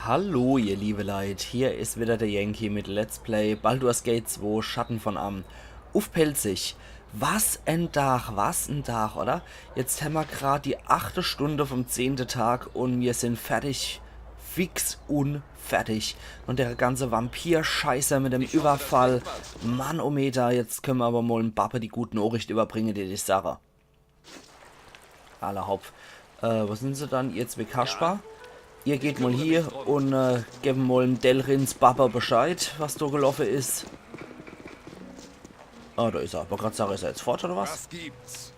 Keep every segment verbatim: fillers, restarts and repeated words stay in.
Hallo, ihr liebe Leit, hier is wieder der Yankee mit Let's Play Baldur's Gate zwei Schatten von Amn uff Pälzisch. Was en Dach, was en Dach, oder? Jetzt hämmer grad die achte Stunde vom zehnte Tag un mir sin fertig, fix un fertig. Un der ganze Vampir-Scheiße mit dem Überfall, Mann, oh Meter, jetzt könne mer awwer mol em Babbe die gute Nochricht überbringe, die ich sage. Alla hopp. Äh, wo sin se dann, ihr zwee Kasper? Ihr geht mol hie un äh, gebt mol em Delrins Babbe Bescheid, was do geloffe is. Ah, do is er. Wollt grad sage, is er jetzt fort, oder was? Was gibt's?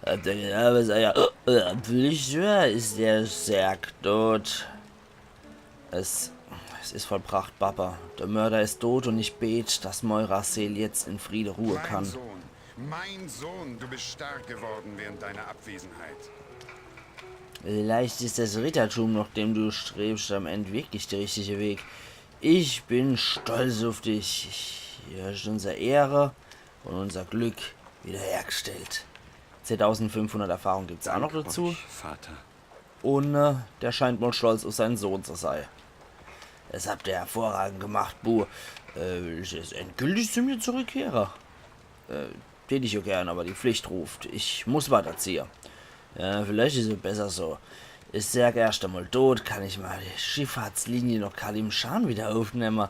Äh, der Name seiner äh, Pflicht is der Zerg tot. Es, es is vollbracht, Babbe. Der Mörder is tot un ich bet, dass Moiras Seel jetzt in Friede ruhe Mein kann. Sohn, mein Sohn, du bist stark geworden während deiner Abwesenheit. Vielleicht is das Rittertum, nach dem du strebst, am End wirklich der richtige Weg. Ich bin stolz auf dich. Du hast unsere Ehre un unser Glück wiederhergestellt. Zehntausendfünfhundert Erfahrung gibt's auch noch dazu. Vater. Un äh, der scheint wohl stolz auf seinen Sohn zu sein. Das habt ihr hervorragend gemacht, Bu. Äh, willst du jetzt endgültig zu mir zurückkehren? Äh, tät ich ja gern, aber die Pflicht ruft. Ich muss weiterziehe. Ja, vielleicht is es besser so. Is Zerg erscht emol tot, kann ich mei Schifffahrtslinie noch Kalimshan wieder aufnemme.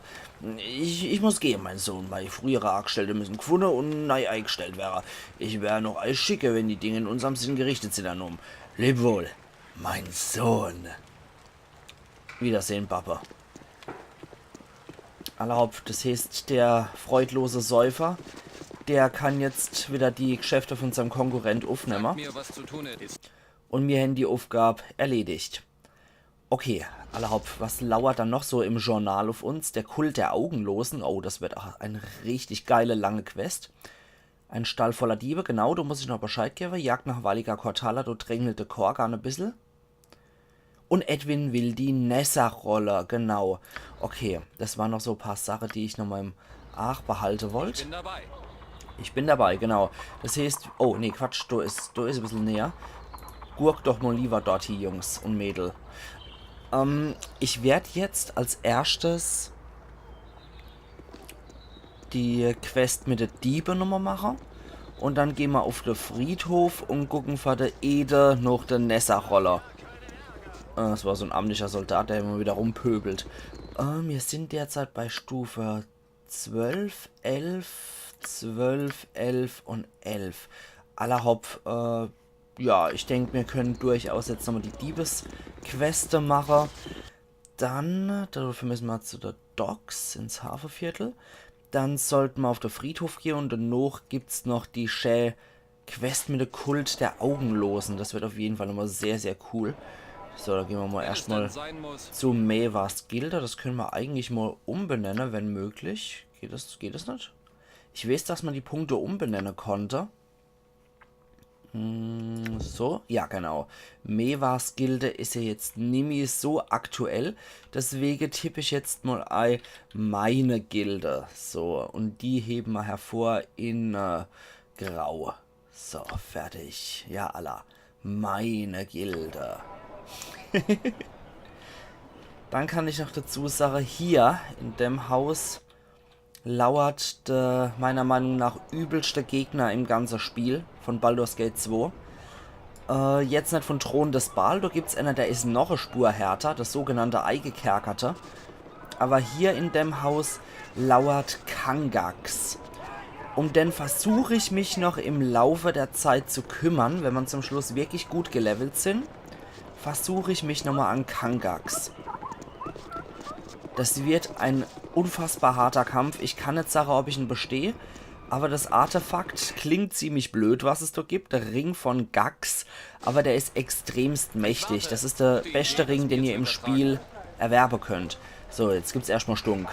Ich, ich muss gehe, mein Sohn. Mei frühere Angestellte müssen gefunde un nei eingestellt werre. Ich wer noch Eis schicke, wenn die Dinge in unserm Sinn gerichtet sin, Anom. Leb wohl, mein Sohn. Wiedersehen, Babbe. Alla hopp, das heeßt, der freudlose Säufer, der kann jetzt wieder die Geschäfte von seinem Konkurrent uffnemme. Mir, was zu tun ist. Un mir hen die Uffgab erledigt. Okay, alla hopp, was lauert dann noch so im Journal auf uns? Der Kult der Augenlosen. Oh, das wird auch eine richtig geile, lange Quest. Ein Stall voller Diebe, genau, do muss ich noch Bescheid gebe. Jagd nach Valia Cortala, do drängelt de Korgan e bissel. Un Edwin will die Nessa-Rolle, genau. Okay, das waren noch so paar Sache, die ich noch mal im Aach behalte wollt. Bin dabei. Ich bin dabei, genau. Das heeßt, oh, nee, Quatsch, do is, do is e bissel näher. Gurkt doch mol lieber dort hie, Jungs un Mädel. Ähm, ich werd jetzt als erschtes die Quest mit de Diebe nochmal mache. Un dann gehn mer uff de Friedhof un gucken for de Ede noch de Nessa-Rolle. Äh, das war so en amtlicher Soldat, der immer wieder rumpöbelt. Äh, mir sin derzeit bei Stufe zwölf, elf, zwölf, elf un elf. Alla hopp, äh, ja, ich denk, mir können durchaus jetzt nochmal die Diebesqueste mache. Dann, dafür müssen mer zu de Docks ins Hafeviertel. Dann sollt mer uff de Friedhof gehe un danoch gibt's noch die schä Quest mit de Kult der Augenlosen. Das wird auf jeden Fall nochmal sehr, sehr cool. So, da gehen mer mal erscht mal Sein muss. zu Maevas Gilde. Das können mer eigentlich mal umbenenne, wenn möglich. Geht das, geht das net? Ich weiß, dass mer die Punkte umbenenne konnte. Hm, so, ja genau. Maevas Gilde is ja jetzt nimmi so aktuell. Deswege tipp ich jetzt mal ei meine Gilde. So, un die heben mer hervor in äh, Grau. So, fertig. Ja, alla. Meine Gilde. Dann kann ich noch dazu sage, hier in dem Haus lauert de, meiner Meinung nach, übelste Gegner im ganze Spiel von Baldur's Gate zwei. Äh, jetzt net von Thron des Bhaal, do gibt's einer, der is noch e Spur härter, das sogenannte Eigekerkerte. Aber hier in dem Haus lauert Kangax. Um den versuch ich mich noch im Laufe der Zeit zu kümmern, wenn mer zum Schluss wirklich gut gelevelt sin. Versuch ich mich nochmal an Kangax. Das wird ein unfassbar harter Kampf. Ich kann net sage, ob ich en besteh, aber das Artefakt klingt ziemlich blöd, was es do gibt. Der Ring von Gax, aber der is extremst mächtig. Das is der beste Ring, den ihr im Spiel erwerbe könnt. So, jetzt gibt's erscht mal Stunk.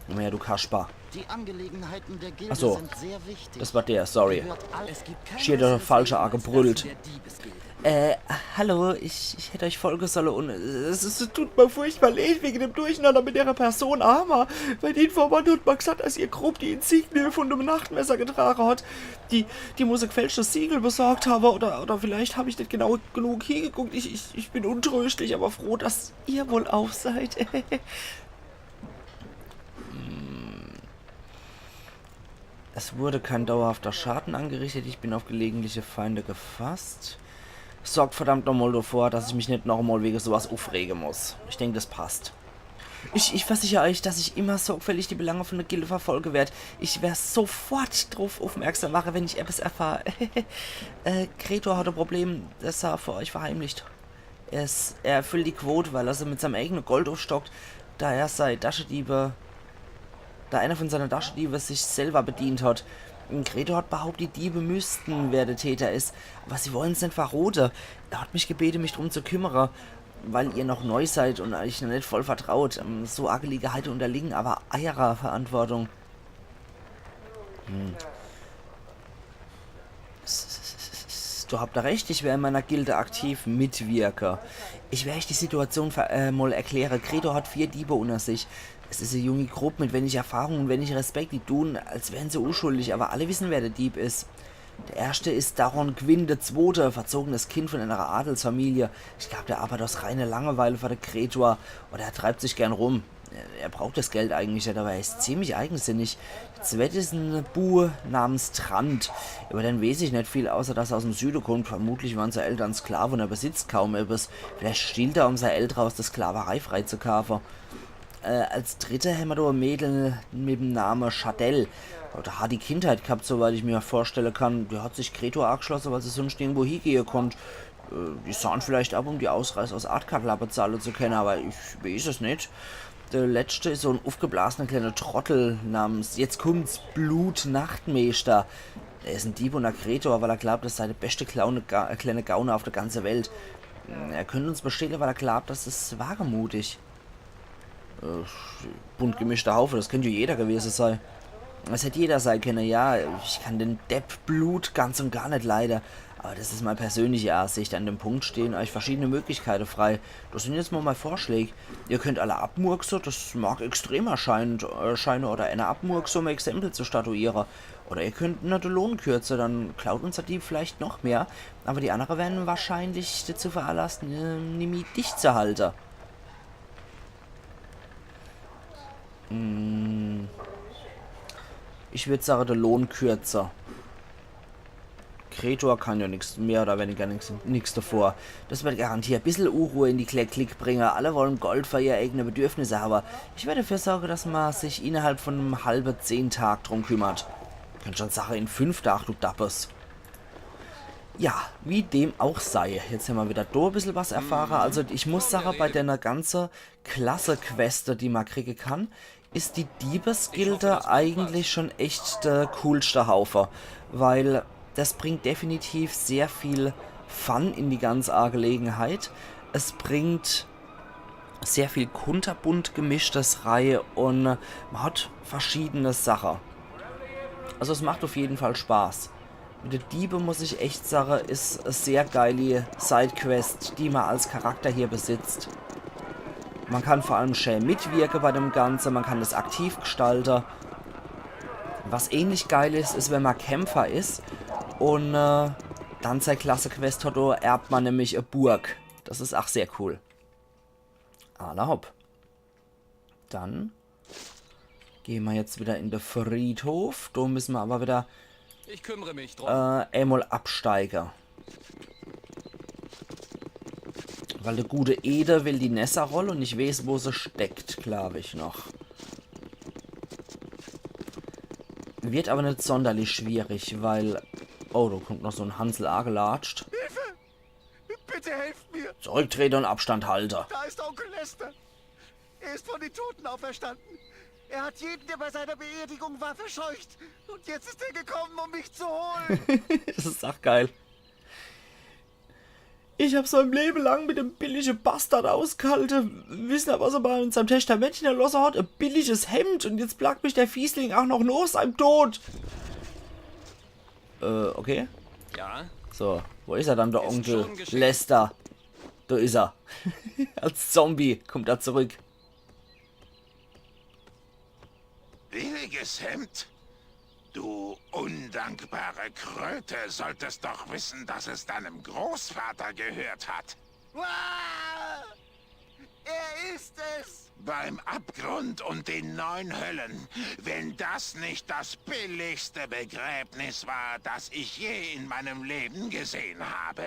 Komm her, du Kasper. Die Angelegenheiten der Gilde Ach so. Sind sehr wichtig. Das war der, sorry. Gehört alles. Es gibt Schier der falsche aggebrüllt. Der Diebesgilde. Äh, hallo, ich, ich hätt euch folge solle un es, es tut mir furchtbar leid wege dem Durcheinander mit ihrer Person, aber mein Informant hat mal gesagt, dass ihr Grupp die Insignie von dem Nachtmesser getrage hat. Die, die muss e gefälschtes Siegel besorgt haben oder, oder vielleicht hab ich net genau genug hingeguckt. Ich, ich, ich bin untröstlich, aber froh, dass ihr wohl auf seid. Es wurde kein dauerhafter Schaden angerichtet, ich bin auf gelegentliche Feinde gefasst. Sorgt verdammt nochmal dafür, dass ich mich net nochmal wege sowas uffrege muss. Ich denk, das passt. Ich, ich versicher euch, dass ich immer sorgfältig die Belange von der Gilde verfolge werd. Ich wer sofort drauf aufmerksam mache, wenn ich etwas erfahr. Äh, Kretor hat e Problem, das er vor euch verheimlicht. Es, er erfüllt die Quote, weil er se mit seinem eigene Gold aufstockt, da er sei Taschediebe, da einer von seine Taschediebe sich selber bedient hat. Kretor hat behaupt, die Diebe wüssten, wer der Täter is, aber sie wollen's net verrote. Er hat mich gebete, mich drum zu kümmere, weil ihr noch neu seid und euch noch net voll vertraut. Ähm, So Angelegenheite unterliegen aber eurer Verantwortung. Hm. Du habt da recht, ich wer in meiner Gilde aktiv mitwirke. Ich wer euch die Situation ver- äh, mal erkläre. Kretor hat vier Diebe unter sich. Es is e jungi Grupp mit wenig Erfahrung und wenig Respekt. Die tun, als wären se unschuldig, aber alle wissen, wer der Dieb is. Der erste is Daron Gwyn der Zwote, verzogenes Kind von einer Adelsfamilie. Ich glaub, der arbeit aus reiner Langeweile für de Kretor oder er treibt sich gern rum. Er braucht das Geld eigentlich net, aber er is ziemlich eigensinnig. Der zweite is e Bu namens Trant. Über den weeß ich net viel, außer dass er aus'm Süde kommt. Vermutlich waren sei Eltern Sklave und er besitzt kaum etwas. Vielleicht stiehlt er, um sei Eltern aus der Sklaverei freizukaufe. Äh, als dritte hämmer do e Mädel mit'm Name Chadelle. Die hat e hart Kindheit gehabt, soweit ich mir vorstelle kann. Die hat sich Kretor angeschlosse, weil se sunscht nirgendwo hiegehe konnt. Äh, die sahen vielleicht ab, um die Ausreis aus Athkatla bezahle zu kenne, aber ich weeß es net. Der letzte is so en uffgeblasene kleine Trottel namens, jetzt kummt's, Blut Nachtmeister. Er is en Dieb und e Kretor, weil er glaubt, das sei der beste Clown, Ga kleine Gauner auf der ganze Welt. Er könnt uns bestehle, weil er glaubt, das is wagemutig. Äh, bunt gemischter Haufe, das könnt ja jeder gewese sei. Das hätt jeder sei könne, ja. Ich kann den Depp Blut ganz und gar net leide. Aber das is mei persönliche Ansicht. An dem Punkt stehen euch verschiedene Möglichkeite frei. Das sind jetzt mal mei Vorschläg. Ihr könnt alle abmurkse, das mag extrem erscheinen, erscheine, oder einer abmurkse, um e Exempel zu statuiere. Oder ihr könnt ne de Lohn kürze, dann klaut unser Dieb vielleicht noch mehr. Aber die andere werden wahrscheinlich dazu veranlasst, ne, nimmi dicht zu halte. Hm. Ich würd sage, de Lohn kürze. Kretor kann ja nix, mehr oder weniger nix, nix davor. Das wird garantiert e bissel Unruhe in die Kle Clique bringe. Alle wollen Gold für ihr eigene Bedürfnisse, aber ich werd dafür sorge, dass ma sich innerhalb von nem halbe zehn Tag drum kümmert. Könnt schon sage, in fünf Tag, du Dappes. Ja, wie dem auch sei. Jetzt hämmer wieder do e bissel was erfahre. Also ich muss sage, bei der ganze Klasse-Queste, die ma kriege kann, is die Diebesgilde eigentlich schon echt der coolste Haufe, weil das bringt definitiv sehr viel Fun in die ganze Angelegenheit. Es bringt sehr viel kunterbunt gemischtes rei und ma hat verschiedene Sache. Also es macht auf jeden Fall Spaß. Mit de Diebe, muss ich echt sage, is e sehr geili Sidequest, die ma als Charakter hier besitzt. Ma kann vor allem schä mitwirke bei dem Ganze, ma kann das aktiv gestalte. Was ähnlich geil is, is, wenn ma Kämpfer is und äh, dann sei Klasse-Quest hat, do erbt ma nämlich e Burg. Das is ach sehr cool. Alla hopp. Dann geh ma jetzt wieder in de Friedhof. Do müsse ma aber wieder Ich kümmere mich drum. äh, emol absteige. Weil de gute Ede will die Nessa-Roll und ich weeß, wo se steckt, glaub ich noch. Wird aber net sonderlich schwierig, weil... Oh, do kommt noch so en Hansel agelatscht. Bitte helft mir! Zurücktrete und Abstand halte. Da ist Onkel Lester. Er ist von den Toten auferstanden. Er hat jeden, der bei seiner Beerdigung war, verscheucht. Und jetzt ist er gekommen, um mich zu holen. Das is ach geil. Ich hab's mein Lebe lang mit dem billige Bastard ausgehalte. Wissen er, was er bei seinem Testament hinnerlosse hat? E billiges Hemd. Und jetzt plagt mich der Fiesling auch noch nach seinem Tod. Äh, okay. Ja? So, wo is er dann, der Ist Onkel schon geschickt. Lester? Da is er. Als Zombie kommt er zurück. Billiges Hemd? Du undankbare Kröte solltest doch wissen, dass es deinem Großvater gehört hat. Ah, er ist es! Beim Abgrund und den neun Höllen. Wenn das nicht das billigste Begräbnis war, das ich je in meinem Leben gesehen habe.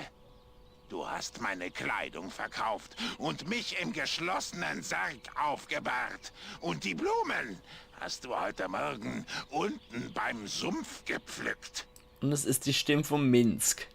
Du hast meine Kleidung verkauft und mich im geschlossenen Sarg aufgebahrt. Und die Blumen hast du heute Morgen unten beim Sumpf gepflückt. Und es is die Stimm von Minsk.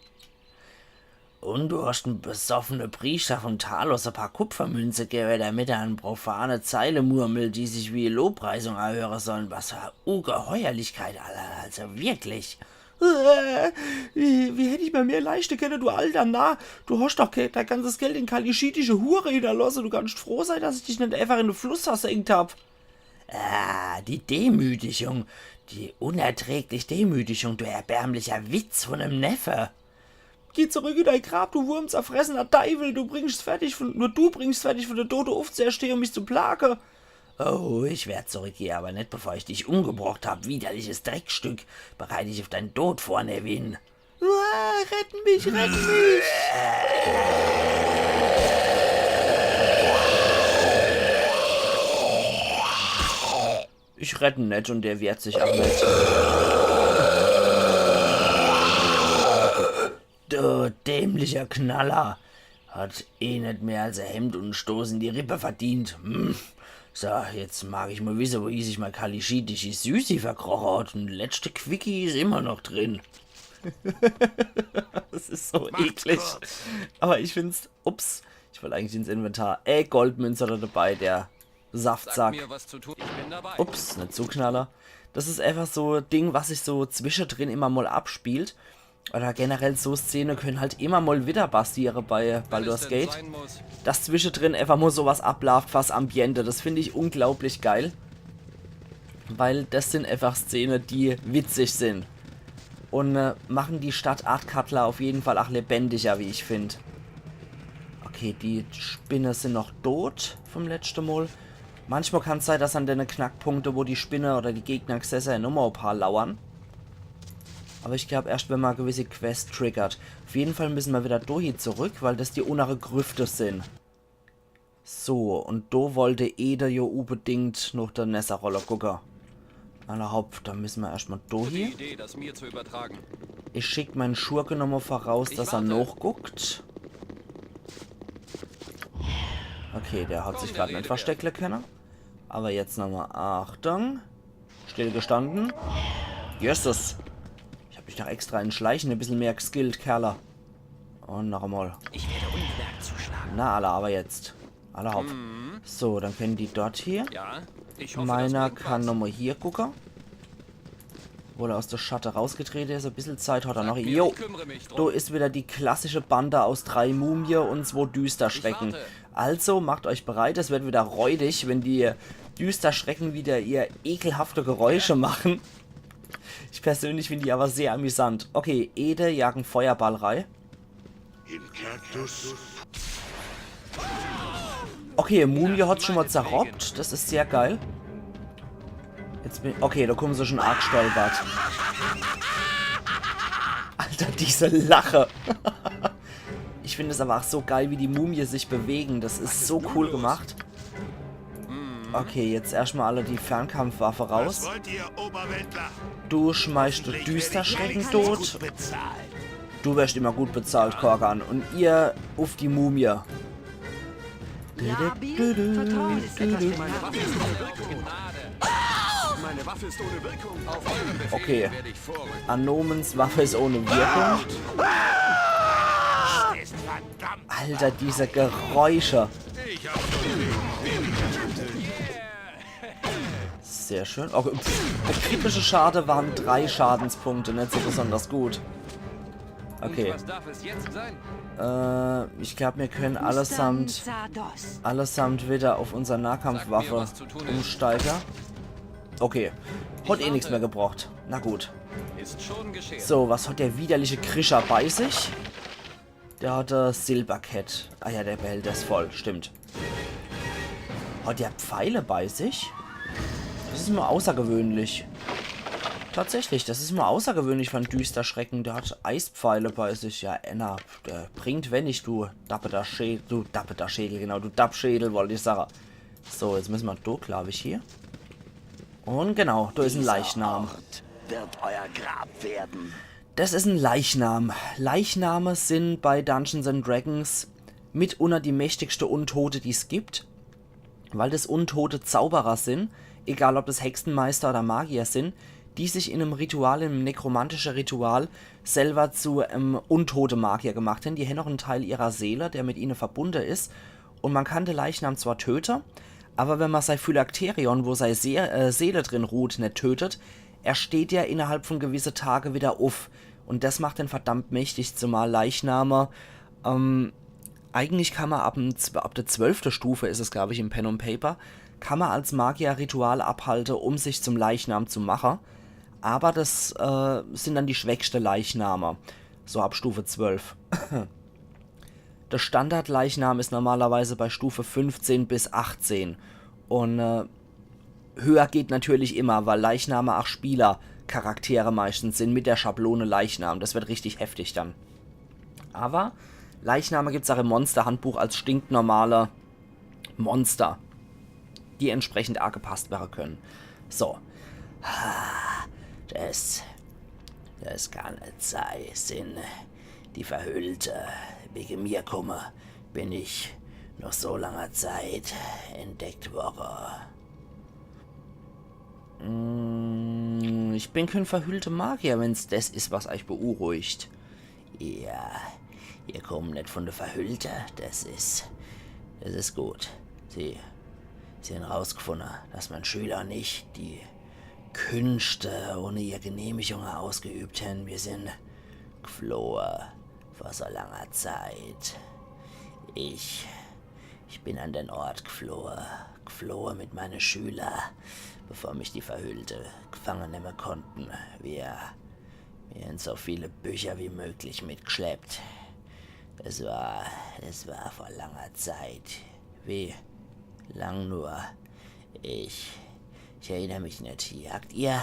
Und du hast en besoffene Priester von Talos e paar Kupfermünze gewwe, damit er an profane Zeile murmelt, die sich wie Lobpreisung anhöre sollen. Was für Ungeheuerlichkeit, Alter. Also wirklich. Äh, wie, wie hätt ich mir mehr leischte kenne, du alter Narr? Du hast doch ke- dein ganzes Geld in kalischitische Hure hinnerlosse. Du kannst froh sein, dass ich dich net einfach in de Fluss versenkt hab. Ah, die Demütigung. Die unerträglich Demütigung, du erbärmlicher Witz von em Neffe. Geh zurück in dein Grab, du wurmzerfressener Deiwel. Du bringst's fertig, von, nur du bringst's fertig, von de Tote uffzuerstehe, um mich zu plage. Oh, ich werd zurückgehe, aber net, bevor ich dich umgebrocht hab, widerliches Dreckstück. Bereit dich auf deinen Tod vor, Nevin. Ah, retten mich, retten mich! Ich rette net und der wehrt sich auch net. Du dämlicher Knaller. Hat eh net mehr als e Hemd und en Stoß in die Rippe verdient. Hm. So, jetzt mag ich mal wisse, wo sich mein kalischitisches Süßi verkroche hat. Und de letschte Quickie is immer noch drin. Das is so eklig. Aber ich find's, ups, ich wollt eigentlich ins Inventar. Ey, Goldmünze hat er dabei, der Saftsack. Mir was zu tun. Ich bin dabei. Ups, ne Zuknaller. Das is einfach so e Ding, was sich so zwischedrin immer mal abspielt. Oder generell so Szene können halt immer mal wieder passiere bei Baldur's Wenn es denn Gate. Sein muss. Dass zwischedrin einfach mal sowas ablaaft, was Ambiente. Das find ich unglaublich geil. Weil das sind einfach Szene, die witzig sind. Und äh, machen die Stadt Athkatla auf jeden Fall auch lebendiger, wie ich find. Okay, die Spinne sind noch tot vom letschte Mal. Manchmal kann's sein, dass an dene Knackpunkte, wo die Spinne oder die Gegner gesessen, nochmal e paar lauern. Aber ich glaub, erst wenn man e gewisse Quest triggert. Auf jeden Fall müssen wir wieder dohi zurück, weil das die unnere Grüfte sind. So, und do wollte Ede jo unbedingt noch der Nesserrolle gucke. Alla hopp, da müssen wir erstmal Die dohi. Idee, das mir zu übertragen. Ich schick meinen Schurke nochmal voraus, Ich dass er warte. nachguckt. Okay, der hat sich Komm, grad der net Redebär. versteckle können. Aber jetzt nochmal Achtung. Stillgestanden. Jesus. Ich hab mich doch extra in Schleichen e bissel mehr geskillt, Kerle. Und noch einmal. Ich werde unbemerkt zuschlagen. Na, alla, aber jetzt. Alla hopp. So, dann können die dort hier. Ja, ich hoffe, Meiner das bringt kann was. Nochmal hier gucke. Obwohl er aus der Schatte rausgetrete is, e bissel Zeit hat er noch. Mir, Jo, ich kümmere mich drum. do is wieder die klassische Bande aus drei Mumie und zwo Düsterschrecken. Ich warte. Also macht euch bereit, es wird wieder räudig, wenn die Düsterschrecken wieder ihr ekelhafte Geräusche machen. Ich persönlich find die aber sehr amüsant. Okay, Ede jagen Feuerball rei. In Cactus. Okay, Mumie hat's schon mal zerroppt. Das is sehr geil. Jetzt bin ich, okay, da kommen sie schon arg stolpert. Alter, diese Lache. Ich find es aber auch so geil, wie die Mumie sich bewegen. Das is so cool gemacht. Okay, jetzt erstmal alle die Fernkampfwaffe raus. Wollt ihr, Oberweltler? Du schmeißt Düsterschrecken tot. Bezahlt. Du wirst immer gut bezahlt, Korgan. Und ihr uff die Mumie. Labil, Vertrauen ist etwas, das man Meine Waffe ist ohne Wirkung. Auf euren Befehl Okay. Werde ich vorrücken. Anomens Waffe is ohne Wirkung. Alter, diese Geräusche. Sehr schön. Okay, pff, der kritische Schade waren drei Schadenspunkte, net so besonders gut. Okay. Was darf es jetzt sein? Äh, ich glaab, mir kenne allesamt, Zardos. allesamt widder uff unser Nahkampfwaffe umsteige. Okay. Hat eh nix mehr gebracht. Na gut. Ist schon geschehen. So, was hat der widerliche Krischer bei sich? Der hat äh, Silberkett. Ah ja, der Behälter is voll, stimmt. Hat der Pfeile bei sich? Das is mol außergewöhnlich. Tatsächlich, das is mol außergewöhnlich für en Düsterschrecken. Der hat Eispfeile bei sich. Ja, Enner, der bringt wenig, du dappeter Schädel. Du dappeter Schädel, genau, du Dappschädel, wollt ich sage. So, jetzt misse mer do, glaab ich, hier. Und genau, do is en Leichnam. Ort wird euer Grab werden. Das is en Leichnam. Leichname sin bei Dungeons and Dragons mitunter die mächtigste Untote, die's gibt, weil das untote Zauberer sin, egal ob das Hexenmeister oder Magier sin, die sich in em Ritual, in em nekromantische Ritual, selber zu em untote Magier gemacht hen. Die hen noch en Teil ihrer Seele, der mit ihne verbunde is. Und man kann de Leichnam zwar töte, aber wenn man sei Phylakterion, wo sei See äh, Seele drin ruht, net tötet, er steht ja innerhalb von gewisse Tage wieder uff. Und das macht den verdammt mächtig, zumal Leichname, ähm, eigentlich kann man ab, dem, zw- ab der zwölfte Stufe, is es, glaub ich, im Pen und Paper, kann man als Magier Ritual abhalte, um sich zum Leichnam zu mache. Aber das äh, sin dann die schwächste Leichname, so ab Stufe zwölf. Der Standardleichnam is normalerweise bei Stufe fünfzehn bis achtzehn. Und äh, höher geht natürlich immer, weil Leichname auch Spielercharaktere meistens sin mit der Schablone Leichnam. Das wird richtig heftig dann. Aber Leichname gibt's auch im Monsterhandbuch als stinknormale Monster, die entsprechend angepasst werden können. So. Das, das kann net sei, sin die Verhüllte. Wege mir kumme, bin ich noch so langer Zeit entdeckt worre. Mm, ich bin kein verhüllter Magier, wenn's das is, was euch beunruhigt. Ja, ihr kommen net von der Verhüllte, das is, das is gut. Sie, sie han rausgefunne, dass mein Schüler und ich die Künste ohne ihr Genehmigung ausgeübt hen. Wir sin geflohe vor so langer Zeit. Ich, ich bin an den Ort geflohe, geflohe mit meine Schüler, bevor mich die Verhüllte gefangen nemme konnten. Wir, wir han so viele Bücher wie möglich mitgeschleppt. Es war, es war vor langer Zeit. Wie lang nur? Ich, ich erinner mich net. Jagt ihr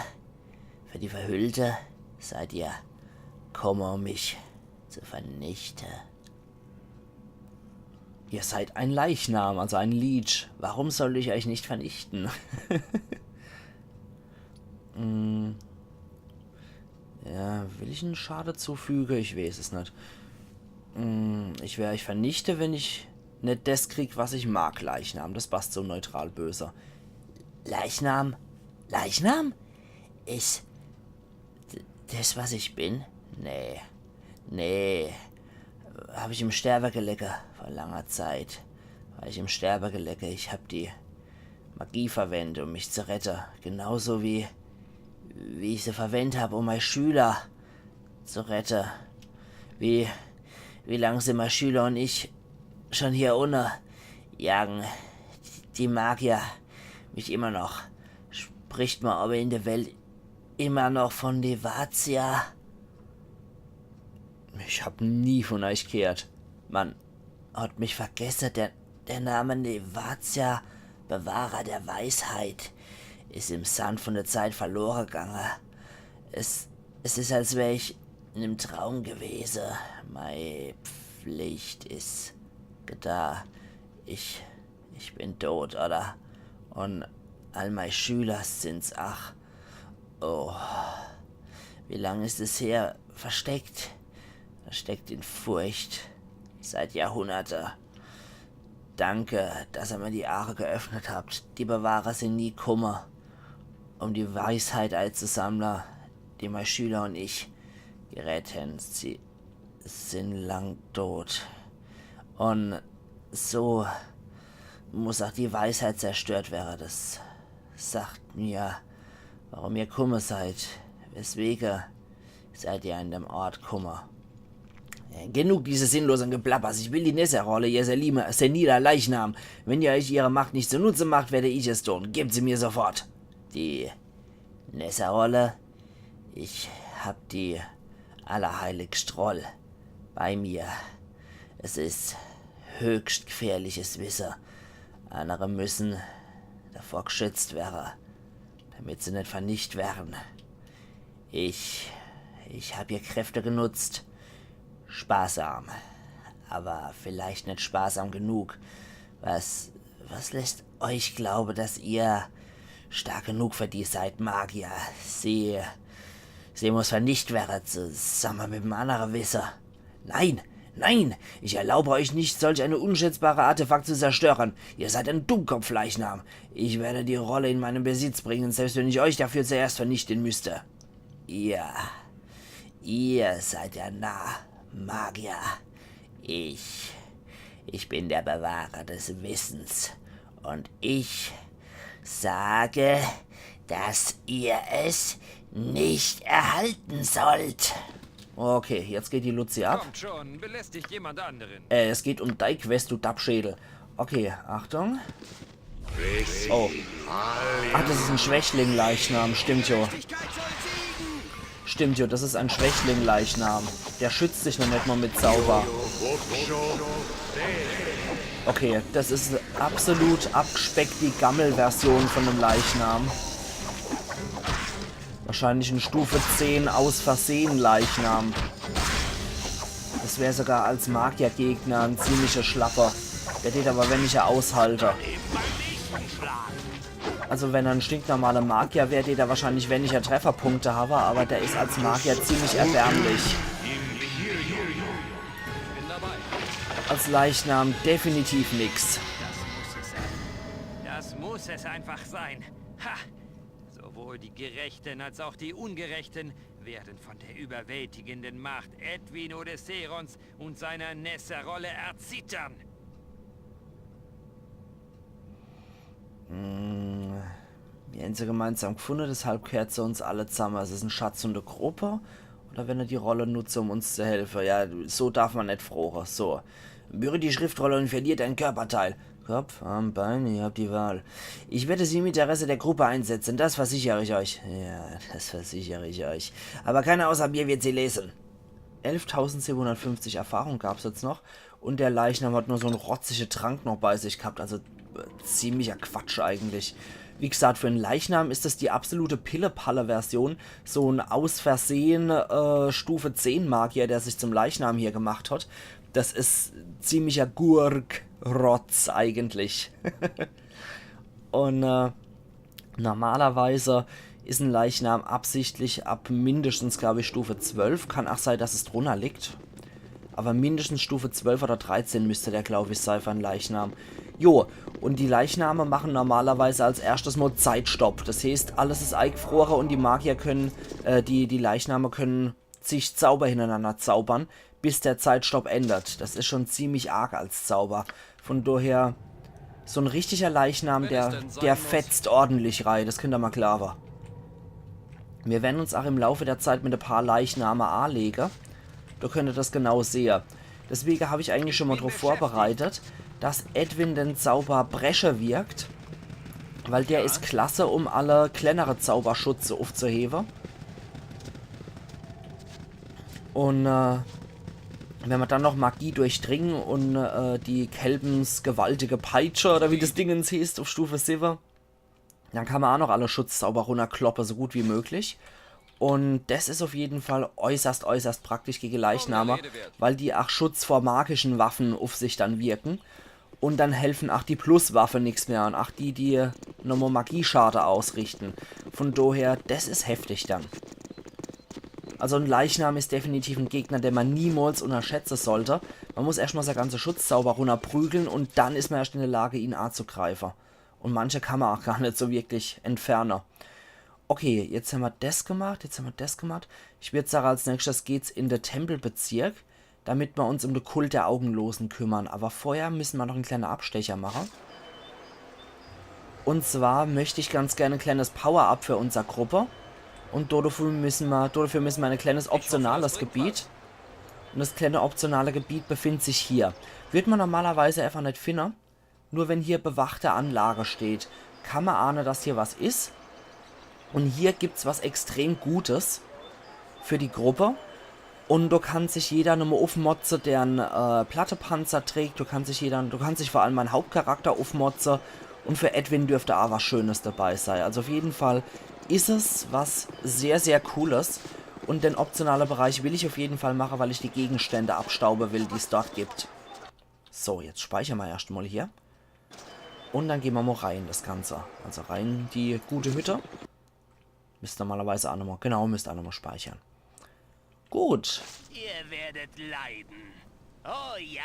für die Verhüllte? Seid ihr kumme, um mich zu vernichte? Ihr seid ein Leichnam, also ein Leech. Warum soll ich euch nicht vernichten? Hm. Ja, will ich en Schade zufüge? Ich weeß es net. Hm, ich wer euch vernichte, wenn ich net des krieg, was ich mag, Leichnam. Das passt so neutral böse. Leichnam? Leichnam? Is d- das, was ich bin? Nee. Nee. Hab ich im Sterbe gelege vor langer Zeit. War ich im Sterbe gelege. Ich hab die Magie verwendet, um mich zu rette. Genauso wie, wie ich se verwendet hab, um mei Schüler zu rette. Wie, wie lang sin mei Schüler und ich schon hier unne? Jagen die Magier mich immer noch. Spricht man aber in der Welt immer noch von Levatia? Ich hab nie von euch gehört. Man hat mich vergesse, der, der Name Levatia, Bewahrer der Weisheit, is im Sand von der Zeit verlore gange. Es, es is, als wär ich in em Traum gewese. Mei Pflicht is geta. Ich, ich bin tot, oder? Und all mei Schüler sin's. Ach, oh, wie lang is es her? Versteckt, versteckt in Furcht. Seit Jahrhunderte. Danke, dass ihr mir die Aare geöffnet habt. Die Bewahrer sin nie kumme, um die Weisheit einzusammle, die mei Schüler und ich gerät hen. Sie sin lang tot. Und so muss auch die Weisheit zerstört wäre. Das sagt mir, warum ihr kumme seid. Weswege seid ihr an dem Ort kumme? Genug dieses sinnlosen Geplappers. Ich will die Nessa-Rolle, ihr Selima, seniler Leichnam. Wenn ihr euch ihre Macht nicht zunutze macht, werde ich es tun. Gebt sie mir sofort. Die Nessa-Rolle? Ich hab die allerheiligst Roll bei mir. Es ist höchst gefährliches Wisse. Andere müssen davor geschützt wäre, damit se net vernicht wären. Ich, ich hab ihr Kräfte genutzt. Sparsam. Aber vielleicht net sparsam genug. Was, was lässt euch glaube, dass ihr stark genug für die seid, Magier? Sie, sie muss vernicht wäre, zusammen mit dem anderen Wisse. Nein, nein, ich erlaube euch nicht, solch eine unschätzbare Artefakt zu zerstören. Ihr seid ein Dummkopf, Leichnam. Ich werde die Rolle in meinen Besitz bringen, selbst wenn ich euch dafür zuerst vernichten müsste. Ihr, ihr seid der Narr, Magier. Ich, ich bin der Bewahrer des Wissens. Und ich sage, dass ihr es nicht erhalten sollt. Okay, jetzt geht die Luzi ab. Kommt schon, belästigt jemand anderen. Äh, es geht um dei Quest, du Dappschädel. Okay, Achtung. Oh. Ach, das is en Schwächling-Leichnam. Stimmt jo. Stimmt jo, das is en Schwächling-Leichnam. Der schützt sich noch net mal mit Zauber. Okay, das is absolut abgespeckte Gammel-Version von dem Leichnam. Wahrscheinlich en Stufe zehn aus Versehen Leichnam. Das wär sogar als Magiergegner en ziemlicher Schlapper. Der tät aber weniger aushalte. Also wenn er en stinknormaler Magier wär, tät er wahrscheinlich weniger Trefferpunkte habe, aber der is als Magier ziemlich erbärmlich. Als Leichnam definitiv nix. Das muss es sein. Das muss es einfach sein. Ha! Sowohl die Gerechten als auch die Ungerechten werden von der überwältigenden Macht Edwin Odesserons und seiner Nessa-Rolle erzittern. Mm, mir hän se gemeinsam gefunde, deshalb gehört se uns alle zamme. Es is en Schatz vun de Gruppe. Oder wenn er die Rolle nutze, um uns zu helfe. Ja, so darf man net froche. So. Berühre die Schriftrolle und verlier dein Körperteil. Kopf, Arm, Bein, ihr habt die Wahl. Ich werde sie im Interesse der Gruppe einsetzen, das versichere ich euch. Ja, das versichere ich euch. Aber keiner außer mir wird sie lesen. Elftausendsiebenhundertfünfzig Erfahrung gab's jetzt noch. Und der Leichnam hat nur so en rotzige Trank noch bei sich gehabt. Also, äh, ziemlicher Quatsch eigentlich. Wie gesagt, für en Leichnam is das die absolute Pille-Palle-Version. So en aus Versehen, äh, Stufe zehn Magier, der sich zum Leichnam hier gemacht hat. Das is ziemlicher Gurk-Rotz eigentlich. Und, äh, normalerweise is en Leichnam absichtlich ab mindestens, glaub ich, Stufe zwölf. Kann ach sei, dass es drunner liegt. Aber mindestens Stufe zwölf oder dreizehn müsst der, glaub ich, sei für en Leichnam. Jo, und die Leichname machen normalerweise als erschtes mal Zeitstopp. Das heeßt, alles is eigefrore und die Magier können, äh, die, die Leichname können zig Zauber hintereinander zaubern, bis der Zeitstopp endet. Das is schon ziemlich arg als Zauber. Von daher, so en richtiger Leichnam, der, der fetzt ordentlich rei, das könnt er mal glaawe. Mir werden uns ach im Laufe der Zeit mit e paar Leichname anlege. Da könnt er das genau sehe. Deswege hab ich eigentlich schon mal drauf vorbereitet, dass Edwin den Zauber Breche wirkt. Weil der is klasse, um alle kleinere Zauberschutze aufzuhebe. Und, äh, wenn man dann noch Magie durchdringen und, äh, die Kelbens gewaltige Peitsche, oder wie das Dingens heeßt, auf Stufe siwwe, dann kann man auch noch alle Schutzzauber runterkloppe, so gut wie möglich. Und das is auf jeden Fall äußerst, äußerst praktisch gegen Leichname, weil die auch Schutz vor magischen Waffen auf sich dann wirken. Und dann helfen auch die Pluswaffe nix mehr und auch die, die nochmal Magieschade ausrichten. Von daher, das is heftig dann. Also en Leichnam is definitiv en Gegner, den man niemals unterschätze sollte. Man muss erschmal sein ganze Schutzzauber runterprügeln und dann is man erst in der Lage, ihn anzugreifen. Und manche kann man auch gar net so wirklich entferne. Okay, jetzt haben wir das gemacht, jetzt haben wir das gemacht. Ich würd sagen, als nächstes geht's in den Tempelbezirk, damit wir uns um den Kult der Augenlosen kümmern. Aber vorher müssen wir noch en kleinen Abstecher machen. Und zwar möchte ich ganz gerne ein kleines Power-Up für unsere Gruppe. Und dafür müssen wir, dafür müssen wir in ein kleines optionales Gebiet. Und das kleine optionale Gebiet befindet sich hier. Wird man normalerweise einfach net finne. Nur wenn hier bewachte Anlage steht, kann man ahne, dass hier was is. Und hier gibt's was extrem Gutes für die Gruppe. Und do kann sich jeder nochmal uffmotze, der en äh, Plattepanzer trägt. Do kann sich jeder, do kann sich vor allem mein Hauptcharakter uffmotze. Und für Edwin dürfte auch was Schönes dabei sei. Also auf jeden Fall is es was sehr, sehr Cooles. Und den optionale Bereich will ich auf jeden Fall mache, weil ich die Gegenstände abstaube will, die's dort gibt. So, jetzt speichern wir erscht mal hier. Und dann gehen wir mal rein, das Ganze. Also rein die gute Hütte. Müsst normalerweise auch nochmal, genau, müsst auch nochmal speichern. Gut. Ihr werdet leiden. Oh ja,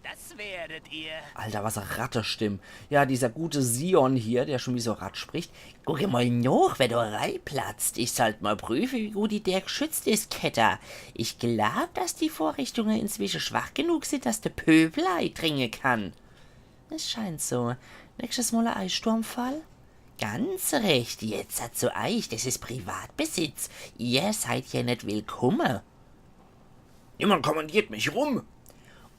das werdet ihr. Alter, was e Rattestimm. Ja, dieser gute Sion hier, der schon wie so Ratt spricht. Guck mal noch, wer da reinplatzt. Ich sollt mal prüfen, wie gut die der geschützt is, Ketter. Ich glaub, dass die Vorrichtungen inzwischen schwach genug sind, dass der Pöbel eidringen kann. Es scheint so. Nächstes Mal ein Eissturmfall? Ganz recht, jetzt hat zu euch, das is Privatbesitz. Ihr seid hier net willkommen. Niemand kommandiert mich rum.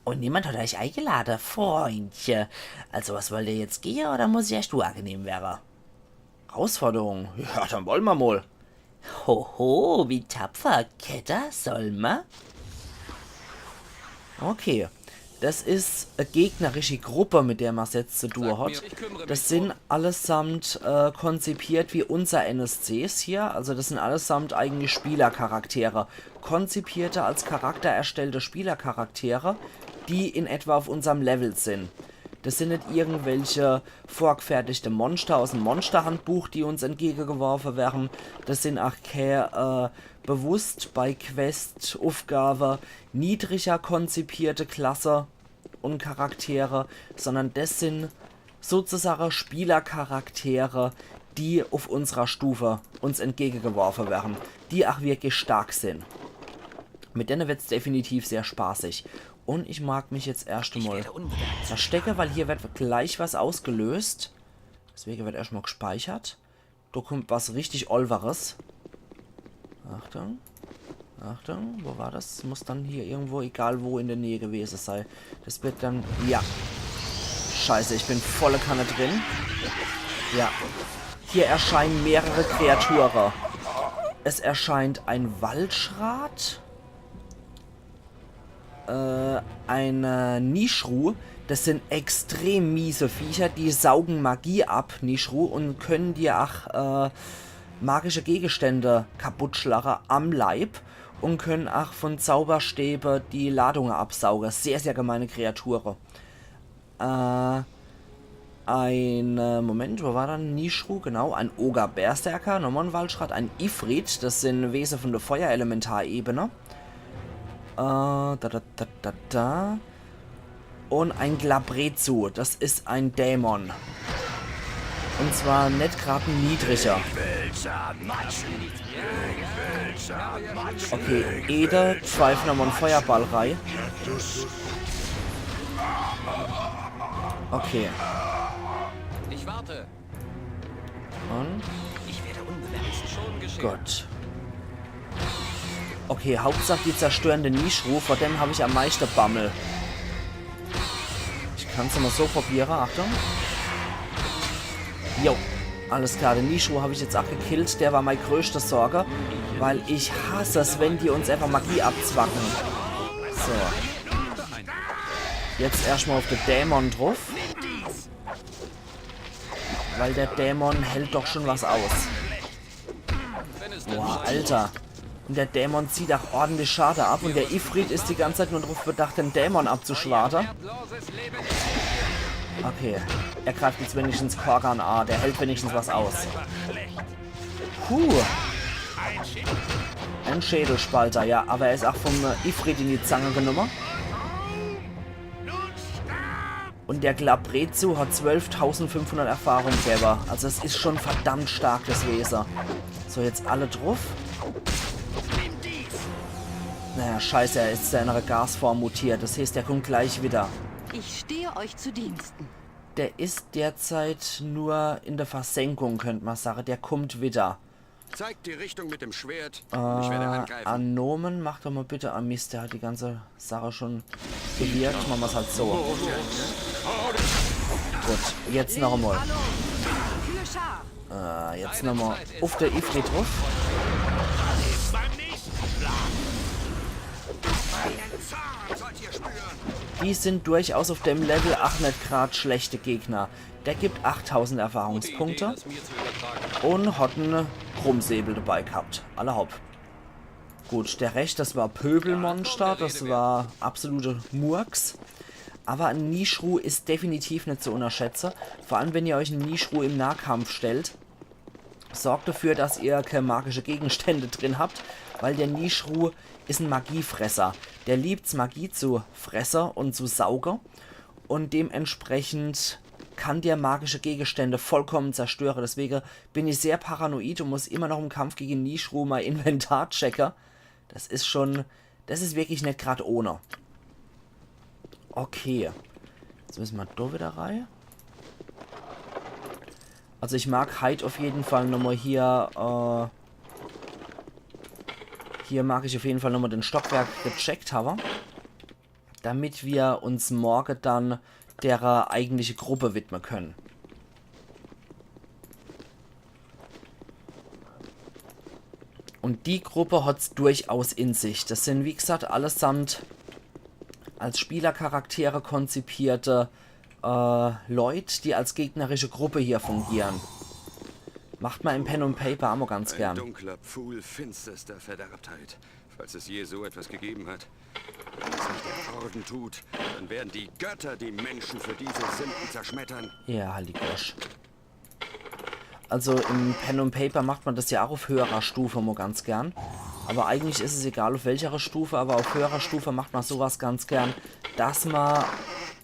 Und niemand hat euch eingeladen, Freundche. Also was wollt ihr jetzt gehen oder muss ich euch du angenehm wäre? Herausforderung? Ja, dann wollen wir mal. Hoho, wie tapfer. Ketter, soll ma? Okay. Das is e gegnerische Gruppe, mit der ma jetzt zu tun hat. Das sind allesamt äh, konzipiert wie unser N S Cs hier. Also das sind allesamt eigentlich Spielercharaktere. Konzipierte, als Charakter erstellte Spielercharaktere, die in etwa auf unserem Level sind. Das sind net irgendwelche vorgefertigte Monster aus dem Monsterhandbuch, die uns entgegengeworfen werden. Das sind auch keine äh, bewusst bei Quest-Aufgabe niedriger konzipierte Klasse und Charaktere, sondern das sind sozusagen Spielercharaktere, die auf unserer Stufe uns entgegengeworfen werden, die auch wirklich stark sind. Mit denen wird's definitiv sehr spaßig. Und ich mag mich jetzt erst einmal verstecken, weil hier wird gleich was ausgelöst. Deswegen wird erst mal gespeichert. Da kommt was richtig Olweres. Achtung. Achtung, wo war das? Muss dann hier irgendwo, egal wo, in der Nähe gewesen sein. Das wird dann, ja. Scheiße, ich bin volle Kanne drin. Ja. Hier erscheinen mehrere Kreaturen. Es erscheint ein Waldschrat. Äh, ein äh, Nishru. Das sind extrem miese Viecher, die saugen Magie ab, Nishru, und können dir auch äh, magische Gegenstände kaputtschlagen am Leib und können auch von Zauberstäbe die Ladungen absaugen. Sehr, sehr gemeine Kreaturen. Äh, ein, äh, Moment, wo war dann Nishru? Genau, ein Oger-Berserker, nochmal ein Waldschrat, ein Ifrit, das sind Wesen von der Feuerelementar-Ebene. Äh, da, da, da, da, da. Und ein Glabrezu, das ist ein Dämon. Und zwar net grad ein niedriger. Okay, Ede pfeift nochmal einen Feuerball rein. Okay. Ich warte. Und? Ich werde unbemerkt. Schon geschehen. Gut. Okay, Hauptsache die zerstören den Nishru, vor dem habe ich am meisten Bammel. Ich kann's mal so probieren, Achtung. Jo, alles klar, den Nishru habe ich jetzt auch gekillt, der war meine größte Sorge, weil ich hasse es, wenn die uns einfach Magie abzwacken. So. Jetzt erstmal auf den Dämon drauf. Weil der Dämon hält doch schon was aus. Boah, Alter. Und der Dämon zieht auch ordentlich Schade ab und der Ifrit ist die ganze Zeit nur darauf bedacht, den Dämon abzuschwarte. Okay, er greift jetzt wenigstens Korgan an, der hält wenigstens was aus. Puh. Ein Schädelspalter, ja, aber er ist auch vom äh, Ifrit in die Zange genommen. Und der Glabrezu hat zwölftausendfünfhundert Erfahrung gegeben. Also es ist schon verdammt stark, das Wesen. So, jetzt alle drauf. Naja, scheiße, er ist zu einer Gasform mutiert. Das heißt, er kommt gleich wieder. Ich stehe euch zu Diensten. Der ist derzeit nur in der Versenkung, könnte man sagen. Der kommt wieder. Zeigt die Richtung mit dem Schwert und ich werde angreifen. Anomen, mach doch mal bitte. Ah, Mist, der hat die ganze Sache schon gewirkt. Machen wir's halt so. Gut, jetzt noch einmal. Äh, jetzt nochmal auf der Ifrit drauf. Die sind durchaus auf dem Level ach net grad schlechte Gegner. Der gibt achttausend Erfahrungspunkte und hat en Krummsäbel dabei gehabt. Alla hopp. Gut, der Rescht, das war Pöbelmonster, das war absolute Murks. Aber en Nishru is definitiv net zu unterschätze. Vor allem, wenn ihr euch en Nishru im Nahkampf stellt. Sorgt dafür, dass ihr keine magische Gegenstände drin habt, weil der Nishru is en Magiefresser. Der liebt's, Magie zu fresse und zu sauge. Und dementsprechend kann der magische Gegenstände vollkommen zerstöre. Deswege bin ich sehr paranoid und muss immer noch im Kampf gegen Nishru mein Inventar checke. Das is schon, das is wirklich net grad ohne. Okay. Jetzt müssen wir da wieder rein. Also ich mag heit auf jeden Fall nochmal hier, äh, hier mag ich auf jeden Fall nochmal den Stockwerk gecheckt haben, damit wir uns morgen dann der eigentliche Gruppe widmen können. Und die Gruppe hat's durchaus in sich. Das sind, wie gesagt, allesamt als Spielercharaktere konzipierte, äh, Leut, die als gegnerische Gruppe hier fungieren. Macht man im Pen und Paper amo ganz gern. Ein dunkler Pfuhl finsterster Verderbtheit, falls es je so etwas gegeben hat. Wenn es nicht der Orden tut, dann werden die Götter die Menschen für diese Sünden zerschmettern. Ja, halt die Gosch. Also im Pen und Paper macht man das ja auch auf höherer Stufe immer ganz gern. Aber eigentlich is es egal auf welcherer Stufe, aber auf höherer Stufe macht man sowas ganz gern, dass man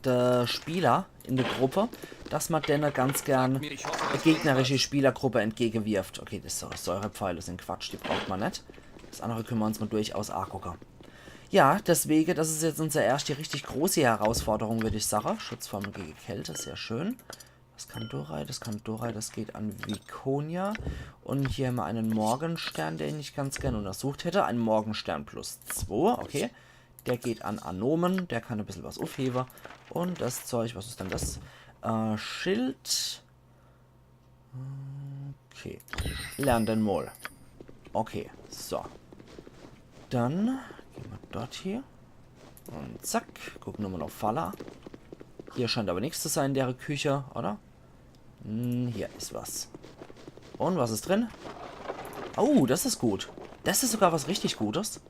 der Spieler in der Gruppe, dass man denen ganz gern eine gegnerische Spielergruppe entgegenwirft. Okay, das Säurepfeile sind Quatsch, die braucht man net. Das andere können wir uns mal durchaus angucken. Ja, deswegen, das is jetzt unsere erste richtig große Herausforderung, würde ich sagen. Schutzformel gegen Kälte, sehr schön. Das kann Dorai, das kann Dorai, das geht an Viconia. Und hier haben wir einen Morgenstern, den ich ganz gerne untersucht hätte. Ein Morgenstern plus zwei, okay. Der geht an Anomen, der kann ein bisschen was aufheben. Und das Zeug, was ist denn das? Äh, Schild. Okay. Lern den mal. Okay, so. Dann gehen wir dort hier. Und zack, gucken wir mal auf Fala. Hier scheint aber nichts zu sein in der Küche, oder? Hm, hier ist was. Und was ist drin? Oh, das ist gut. Das ist sogar was richtig Gutes.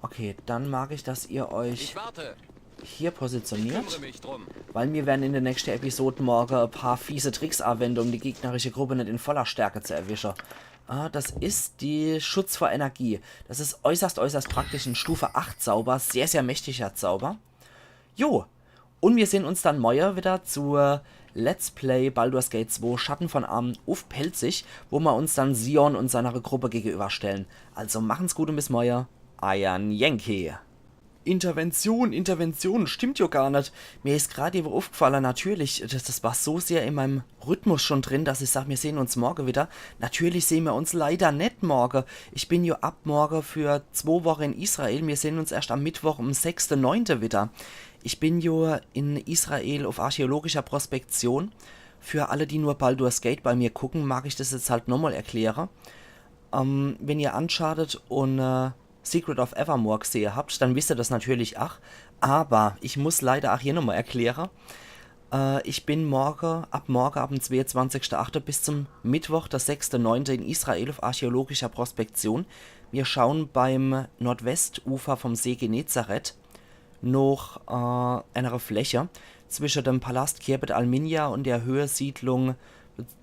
Okay, dann mag ich, dass ihr euch Ich warte. hier Ich positioniert. kümmere mich drum. Weil mir werden in der nächsten Episode morgen ein paar fiese Tricks anwenden, um die gegnerische Gruppe nicht in voller Stärke zu erwischen. Ah, das ist die Schutz vor Energie. Das ist äußerst, äußerst praktisch. Ein Stufe acht Zauber. Sehr, sehr mächtiger Zauber. Jo. Und wir sehen uns dann morgen wieder zu Let's Play Baldur's Gate zwei Schatten von Amn uff Pälzisch, wo wir uns dann Sion und seiner Gruppe gegenüberstellen. Also machen's gut und bis morgen. Euer Yankee. Intervention, Intervention, stimmt jo gar net. Mir is grad ewe uffgefallen, natürlich, das, das war so sehr in meinem Rhythmus schon drin, dass ich sag, mir sehen uns morgen wieder. Natürlich sehen wir uns leider net morgen. Ich bin jo ab morgen für zwo Wochen in Israel. Mir sehen uns erst am Mittwoch, am sechste neunte wieder. Ich bin jo in Israel auf archäologischer Prospektion. Für alle, die nur Baldur's Gate bei mir gucken, mag ich das jetzt halt nochmal erklären. Ähm, wenn ihr Uncharted und, äh, Secret of Evermore gesehe habt, dann wisst ihr das natürlich ach. Aber ich muss leider ach hier nochmal erklären. Äh, ich bin morgen, ab morgen, ab dem zweiundzwanzigsten achten bis zum Mittwoch, der sechste neunte in Israel auf archäologischer Prospektion. Wir schauen beim Nordwestufer vom See Genezareth noch, äh, einer Fläche zwischen dem Palast Khirbet al-Minya und der Höhesiedlung,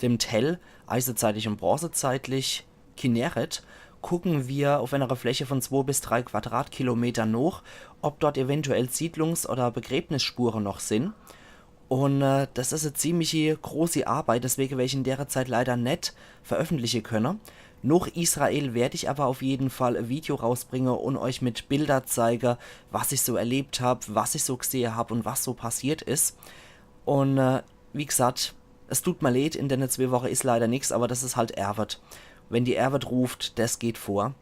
dem Tell, eisezeitlich und bronzezeitlich, Kinneret, gucken wir auf einer Fläche von zwei bis drei Quadratkilometer noch, ob dort eventuell Siedlungs- oder Begräbnisspuren noch sind. Und, äh, das ist eine ziemliche große Arbeit, deswegen werde ich in der Zeit leider net veröffentlichen können. Noch Israel werde ich aber auf jeden Fall ein Video rausbringen und euch mit Bilder zeigen, was ich so erlebt hab, was ich so gesehe hab und was so passiert ist. Und, äh, wie gesagt, es tut mir leid, in den zwei Wochen ist leider nix, aber das ist halt Ärwet. Wenn die Erwet ruft, des geht vor.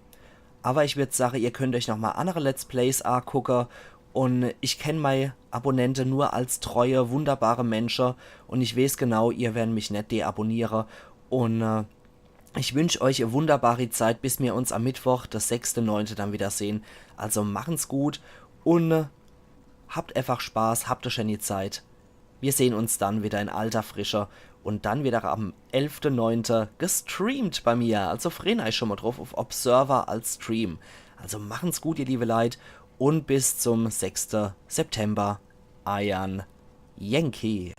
Awwer ich würd sage, ihr könnt euch noch mal annere Let's Plays agucke. Un ich kenn mei Abonnente nur als treue, wunderbare Mensche. Un ich weeß genau, ihr werren mich net deabonniere. Un äh, ich wünsch euch e wunderbari Zeit, bis mir uns am Mittwoch, de sechste neunte, dann wieder sehn. Also machen's gut un äh, habt einfach Spaß, habt e schäni Zeit. Wir sehn uns dann wieder in alter Frische un dann wieder am elfte neunte gestreamt bei mir. Also freet euch schon mal drauf auf Observer als Stream. Also machen's gut, ihr liebe Leit, un bis zum sechste September. Eiern Yankee.